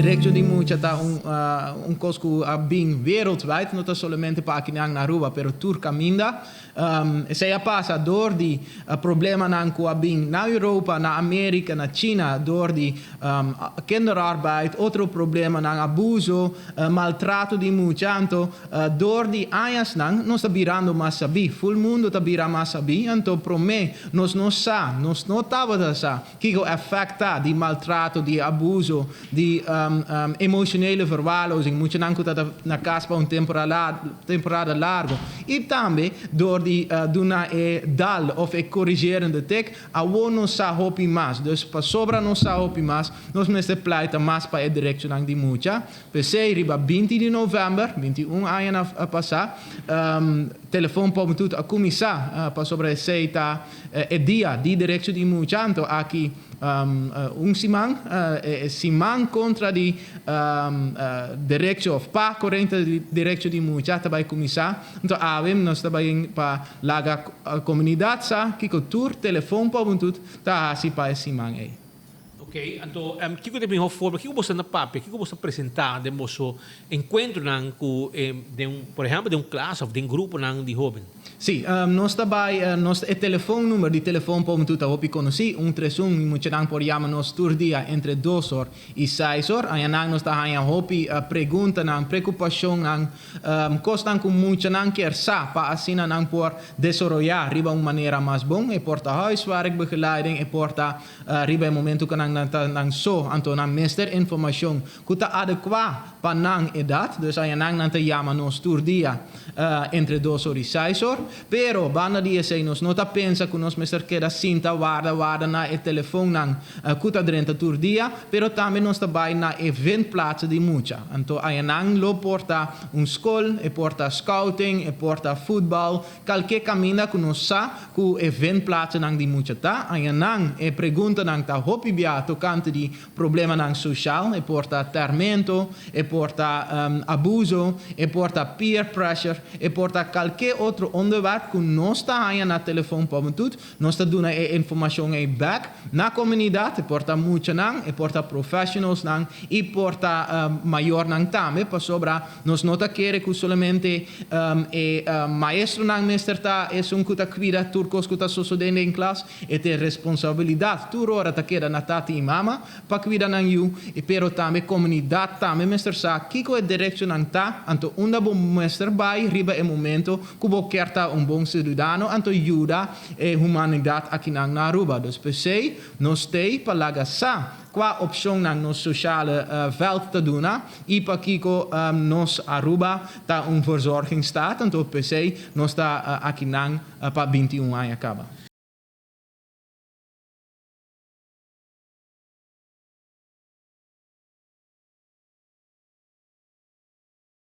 Derecho di mucha ta un cos cu a bin wereldwijd, no ta solamente pa aki na Aruba, pero tur caminda. Esey a pasa door di problemanan cu a bin na Europa, na Amerika, na China, door di kinderarbeid, otro problemanan, abuso, maltrato di mucha. Anto, door di añanan, nos ta birando mas sabi. Full mundo ta bira mas sabi. Anto, prome, nos no sa, nos no tabata sa kiko efecto di maltrato, di abuso, di emotionele verwaarlozing. Muchanan cu ta na cas pa un temporada largo. Y tambe door di duna e dal of e corrigerende tik, awo nos sa hopi mas. Dus pasobra nos sa hopi mas, nos mester pleita mas pa e derecho di mucha. P'esey, riba 20 di november, 21 aña a pasa, Telefon pa Hubentud a cuminsa pasobra esey ta e dia di derecho di mucha. Anto aki un siman, siman contra di derecho of pa corente di derecho di mucha tambe cuminsa. Anto awe nos tambe pa laga comunidad sa kiko tur Telefon pa Hubentud ta hasi pa e siman ey. Ok, anto, kiko ta e forma, kiko boso ta papia, kiko boso ta presenta den boso encuentro cu, por ehempel, den un klas of den un grupo di hoben? Si, nos tambe, nos e telefon number di Telefon pa Hubentud ta hopi conoci, 131, muchanan por yama nos tur dia entre 2 or y 6 or. Ayanan nos ta haya hopi preguntanan, preocupacionnan, cosnan cu muchanan kier sa pa asina nan por desaroya riba un manera mas bon. E por ta huiswerkbegeleiding, e por ta riba e momento cu nan nan so, anto nan mester informacion cu ta adecua pa nan edad. Dus ayanan nan ta yama nos tur dia entre 2 or y 6 or. Pero banda di esey, nos no ta pensa cu nos mester keda sinta warda warda na e telefon nan cu ta drenta tur dia, pero tambe nos ta bay na e vindplaats di mucha. Anto ayanan lo por ta un school, e por ta scouting, e por ta voetbal, cualke caminda cu nos sa cu e vindplaats nan di mucha ta. Ayanan e preguntanan ta hopi bia tocante di problemanan social, e por ta tormento, e por ta abuso, e por ta peer pressure, e por ta cualke otro onderwerp cu nos ta haya na Telefon pa Hubentud, nos ta duna e informacion ey back na comunidad, e por ta muchanan, e por ta professionals nan, y por ta mayornan tambe, pasobra nos no ta kere cu solamente e maestronan mester ta esun cu ta cuida tur cos cu ta sucediendo den klas, e ta responsabilidad tur ora ta keda na tata y mama pa cuida nan yiu, pero tambe comunidad tambe mester sa kiko e derechonan ta, anto unda bo mester bay riba e momento cu bo kier ta un bon ciudadano, anto yuda e humanidad aki na Aruba. Dus p'esey, nos tey pa laga sa cua opcion nan nos sociale veld ta duna y pa kiko nos Aruba ta un verzorgingsstaat. Anto p'esey nos ta aki nan pa 21 aña caba.